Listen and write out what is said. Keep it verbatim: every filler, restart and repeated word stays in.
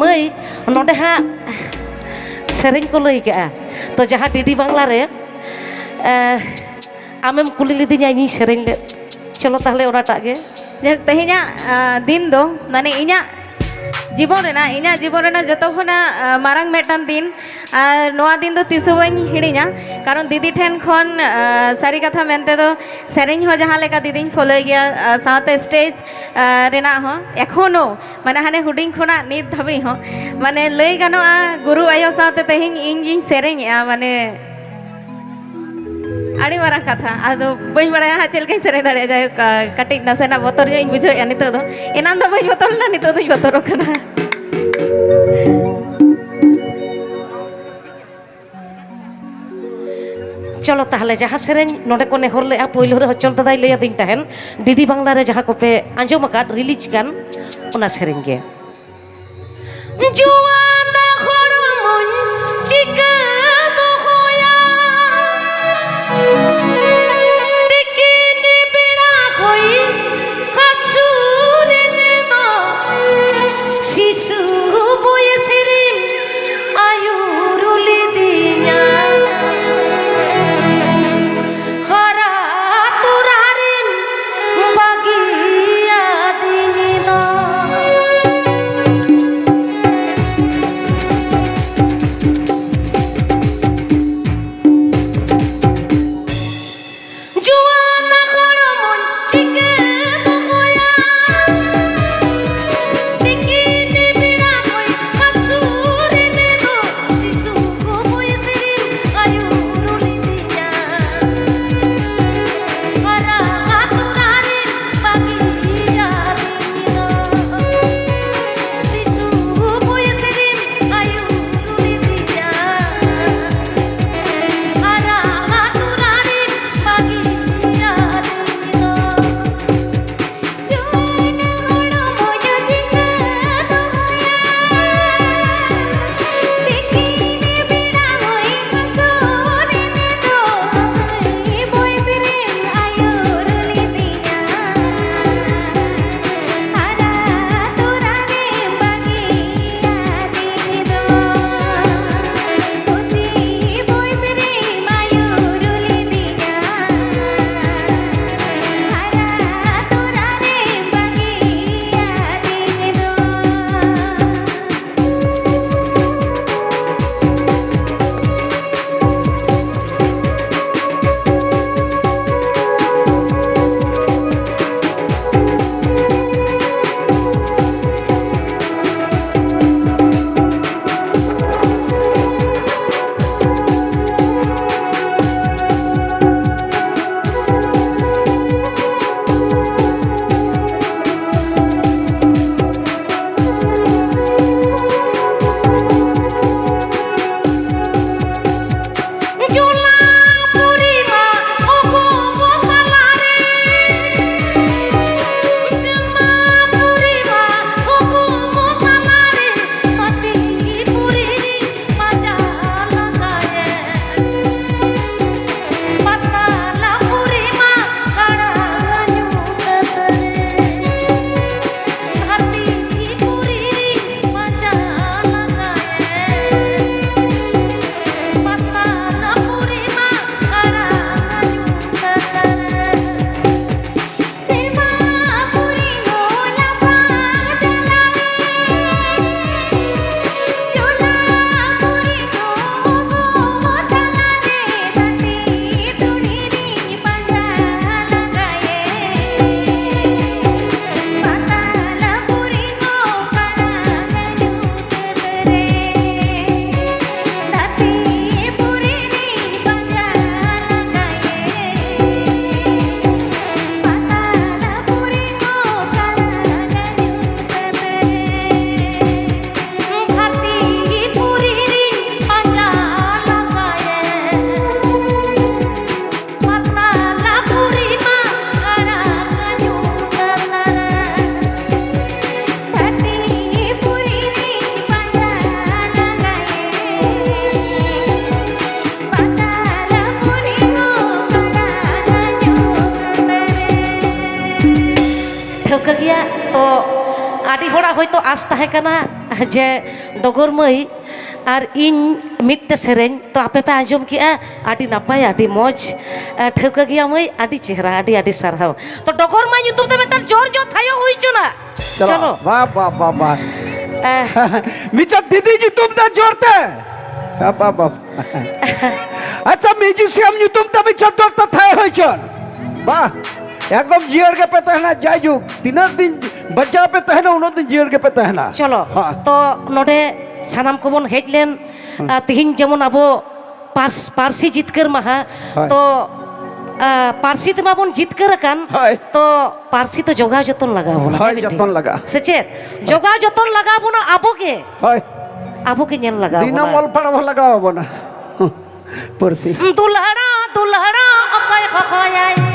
ᱢᱟᱹᱭ, ᱱᱚᱰᱮ ᱦᱟᱸᱜ ᱥᱮᱨᱮᱧ ᱠᱚ ᱞᱟᱹᱭ ᱠᱟᱜᱼᱟ, ᱛᱚ ᱡᱟᱦᱟᱸ ᱰᱤᱰᱤ ᱵᱟᱝᱞᱟ ᱨᱮ, ᱮ, ᱟᱢᱮᱢ ᱠᱩᱞᱤ ᱞᱤᱫᱤᱧᱟ, ᱤᱧᱤᱧ ᱥᱮᱨᱮᱧ ᱞᱮᱫ᱾ ᱪᱚᱞᱚ ᱛᱟᱦᱞᱮ ᱚᱱᱟᱴᱟᱜ ᱜᱮ᱾ ᱡᱟᱭᱦᱳᱠ, ᱛᱮᱦᱮᱧᱟᱜ, ᱟ, ᱫᱤᱱ ᱫᱚ ᱢᱟᱱᱮ ᱤᱧᱟᱜ ᱡᱤᱵᱚᱱ ᱨᱮᱱᱟᱜ, ᱤᱧᱟᱜ ᱡᱤᱵᱚᱱ ᱨᱮᱱᱟᱜ ᱡᱚᱛᱚ ᱠᱷᱚᱱᱟᱜ, ᱟ, ᱢᱟᱨᱟᱝ ᱢᱤᱫᱴᱟᱝ ᱫᱤᱱ, ᱟᱨ ᱱᱚᱣᱟ ᱫᱤᱱ ᱫᱚ ᱛᱤᱥ ᱦᱚᱸ ᱵᱟᱹᱧ ᱦᱤᱲᱤᱧᱟ᱾ ᱠᱟᱨᱚᱱ ᱫᱤᱫᱤ ᱴᱷᱮᱱ ᱠᱷᱚᱱ, ᱟ, ᱥᱟᱹᱨᱤ ᱠᱟᱛᱷᱟ ᱢᱮᱱᱛᱮ ᱫᱚ ᱥᱮᱨᱮᱧ ᱦᱚᱸ ᱡᱟᱦᱟᱸ ᱞᱮᱠᱟ ᱫᱤᱫᱤᱧ ᱯᱷᱳᱞᱳᱭ ᱜᱮᱭᱟ, ᱟ, ᱥᱟᱶᱛᱮ ᱥᱴᱮᱡᱽ, ᱟ, ᱨᱮᱱᱟᱜ ᱦᱚᱸ ᱮᱠᱷᱚᱱᱳ, ᱢᱟᱱᱮ ᱦᱟᱱᱮ ᱦᱩᱰᱤᱧ ᱠᱷᱚᱱᱟᱜ ᱱᱤᱛ ᱫᱷᱟᱹᱵᱤᱡ ᱦᱚᱸ, ᱢᱟᱱᱮ ᱞᱟᱹᱭ ᱜᱟᱱᱚᱜᱼᱟ, ᱜᱩᱨᱩ ᱟᱭᱳ ᱥᱟᱶᱛᱮ ᱛᱮᱦᱮᱧ ᱤᱧ ᱜᱤᱧ ᱥᱮᱨᱮᱧᱮᱜᱼᱟ᱾ ᱢᱟᱱᱮ ᱟᱹᱰᱤ ᱢᱟᱨᱟᱝ ᱠᱟᱛᱷᱟ᱾ ᱟᱫᱚ ᱵᱟᱹᱧ ᱵᱟᱲᱟᱭᱟ ᱦᱟᱸᱜ ᱪᱮᱫ ᱞᱮᱠᱟᱧ ᱥᱮᱨᱮᱧ ᱫᱟᱲᱮᱭᱟᱜᱼᱟ᱾ ᱡᱟᱭᱦᱳᱠ, ᱟ, ᱠᱟᱹᱴᱤᱡ ᱱᱟᱥᱮᱱᱟᱜ ᱵᱚᱛᱚᱨ ᱧᱚᱜ ᱤᱧ ᱵᱩᱡᱷᱟᱹᱣᱮᱫᱼᱟ ᱱᱤᱛᱚᱜ ᱫᱚ᱾ ᱮᱱᱟᱱ ᱫᱚ ᱵᱟᱹᱧ ᱵᱚᱛᱚᱨ ᱞᱮᱱᱟ, ᱱᱤᱛᱚᱜ ᱫᱚᱧ ᱵᱚᱛᱚᱨᱚᱜ ᱠᱟᱱᱟ᱾ ᱪᱚᱞᱚ ᱛᱟᱦᱞᱮ, ᱡᱟᱦᱟᱸ ᱥᱮᱨᱮᱧ ᱱᱚᱰᱮ ᱠᱚ ᱱᱮᱦᱚᱨ ᱞᱮᱜᱼᱟ, ᱯᱳᱭᱞᱳ ᱨᱮ ᱚᱪᱚᱞ ᱫᱟᱫᱟᱭ ᱞᱟᱹᱭ ᱟᱹᱫᱤᱧ ᱛᱟᱦᱮᱱ, ᱰᱤᱰᱤ ᱵᱟᱝᱞᱟ ᱨᱮ ᱡᱟᱦᱟᱸ ᱠᱚᱯᱮ ᱟᱸᱡᱚᱢ ᱟᱠᱟᱫ, ᱨᱤᱞᱤᱡᱽ ᱠᱟᱱ, ᱚᱱᱟ ᱥᱮᱨᱮᱧ ᱜᱮ᱾ ᱡᱩᱣᱟᱱ ᱦᱚᱲᱢᱚᱧ ᱪᱤᱠᱟᱹ ᱫᱚᱦᱚᱭᱟ, ᱛᱤᱠᱤᱱ ᱵᱮᱲᱟ ᱦᱚᱭ ᱦᱟᱹᱥᱩᱨᱤᱧ ᱫᱚ, ᱥᱤᱥᱩ ᱵᱚᱭᱮᱥ ᱨᱮᱢ ᱟᱹᱭᱩᱨ ᱞᱤᱫᱤᱧᱟ᱾ ᱦᱟᱨᱟ ᱛᱚᱨᱟ ᱨᱮᱢ ᱵᱟᱹᱜᱤᱭᱟᱫᱤᱧ ᱫᱚ᱾ ᱛᱟᱦᱮᱸ ᱠᱟᱱᱟ ᱡᱮ ᱰᱚᱜᱚᱨ ᱢᱟᱹᱭ ᱟᱨ ᱤᱧ ᱢᱤᱫ ᱛᱮ ᱥᱮᱨᱮᱧ, ᱛᱚ ᱟᱯᱮ ᱯᱮ ᱟᱸᱡᱚᱢ ᱠᱮᱜᱼᱟ, ᱟᱹᱰᱤ ᱱᱟᱯᱟᱭ, ᱟᱹᱰᱤ ᱢᱚᱡᱽ᱾ ᱮ, ᱴᱷᱟᱹᱣᱠᱟᱹ ᱜᱮᱭᱟ ᱢᱟᱹᱭ, ᱟᱹᱰᱤ ᱪᱮᱦᱨᱟ, ᱟᱹᱰᱤ ᱟᱹᱰᱤ ᱥᱟᱨᱦᱟᱣ᱾ ᱛᱚ ᱰᱚᱜᱚᱨ ᱢᱟᱹᱭ ᱧᱩᱛᱩᱢ ᱛᱮ ᱢᱤᱫᱴᱟᱝ ᱡᱳᱨ ᱧᱚᱜ ᱛᱷᱟᱭᱚ ᱦᱩᱭ ᱦᱚᱪᱚᱱᱟ᱾ ᱪᱚᱞᱚ᱾ ᱪᱚᱞᱚ᱾ ᱵᱟ, ᱵᱟ, ᱵᱟ, ᱵᱟ᱾ ᱮ, ᱢᱤᱫᱴᱟᱝ ᱫᱤᱫᱤ ᱧᱩᱛᱩᱢ ᱛᱮ ᱡᱳᱨ ᱛᱮ᱾ ᱵᱟ, ᱵᱟ, ᱵᱟ᱾ ᱟᱪᱪᱷᱟ, ᱢᱤᱭᱩᱡᱤᱥᱤᱭᱟᱱ ᱧᱩᱛᱩᱢ ᱛᱮ ᱢᱤᱫᱴᱟᱝ ᱡᱳᱨ ᱛᱮ ᱛᱷᱟᱭᱚ ᱦᱩᱭ ᱦᱚᱪᱚᱱ᱾ ᱵᱟ, ᱮᱠᱫᱚᱢ ᱡᱤᱭᱟᱹᱲ ᱜᱮᱯᱮ ᱛᱟᱦᱮᱱᱟ, ᱡᱟᱭᱡᱩᱜᱽ᱾ ᱛᱤᱱᱟᱹᱜ ᱫᱤᱱ ᱵᱟᱧᱪᱟᱣ ᱯᱮ ᱛᱟᱦᱮᱱᱟ, ᱩᱱᱟᱹᱜ ᱫᱤᱱ ᱡᱤᱭᱟᱹᱲ ᱜᱮᱯᱮ ᱛᱟᱦᱮᱱᱟ᱾ ᱪᱚᱞᱚ᱾ ᱦᱮᱸ᱾ ᱛᱚ ᱱᱚᱰᱮ ᱥᱟᱱᱟᱢ ᱠᱚᱵᱚᱱ ᱦᱮᱡ ᱞᱮᱱ, ᱦᱮᱸ᱾ ᱟ, ᱛᱤᱦᱤᱧ ᱡᱮᱢᱚᱱ ᱟᱵᱚ ᱯᱟᱨᱥ-, ᱯᱟᱹᱨᱥᱤ ᱡᱤᱛᱠᱟᱹᱨ ᱢᱟᱦᱟ᱾ ᱦᱳᱭ᱾ ᱛᱚ, ᱟ, ᱯᱟᱹᱨᱥᱤ ᱛᱮᱢᱟ ᱵᱚᱱ ᱡᱤᱛᱠᱟᱹᱨ ᱟᱠᱟᱱ, ᱦᱳᱭ᱾ ᱛᱚ ᱯᱟᱹᱨᱥᱤ ᱛᱚ ᱡᱚᱜᱟᱣ ᱡᱚᱛᱚᱱ ᱞᱟᱜᱟᱣ ᱵᱚᱱᱟ, ᱦᱳᱭ, ᱦᱮᱸ ᱵᱤᱴᱤ? ᱡᱚᱛᱚᱱ ᱞᱟᱜᱟᱜᱼᱟ᱾ ᱥᱮ ᱪᱮᱫ? ᱦᱳᱭ᱾ ᱡᱚᱜᱟᱣ ᱡᱚᱛᱚᱱ ᱞᱟᱜᱟᱣ ᱵᱚᱱᱟ ᱟᱵᱚ ᱜᱮ᱾ ᱦᱳᱭ᱾ ᱟᱵᱚ ᱜᱮ ᱧᱮᱞ ᱞᱟᱜᱟᱣ ᱫᱤᱱᱟᱹᱢ ᱵᱚᱱᱟ᱾ ᱚᱞ ᱯᱟᱲᱦᱟᱣ ᱞᱟᱜᱟᱣ ᱵᱚᱱᱟ᱾ ᱯᱟᱹᱨᱥᱤ᱾ ᱫᱩᱞᱟᱹᱲᱟ, ᱫᱩᱞᱟᱹᱲᱟ, ᱚᱠᱚᱭ ᱦᱚᱦᱚᱭᱟᱭ?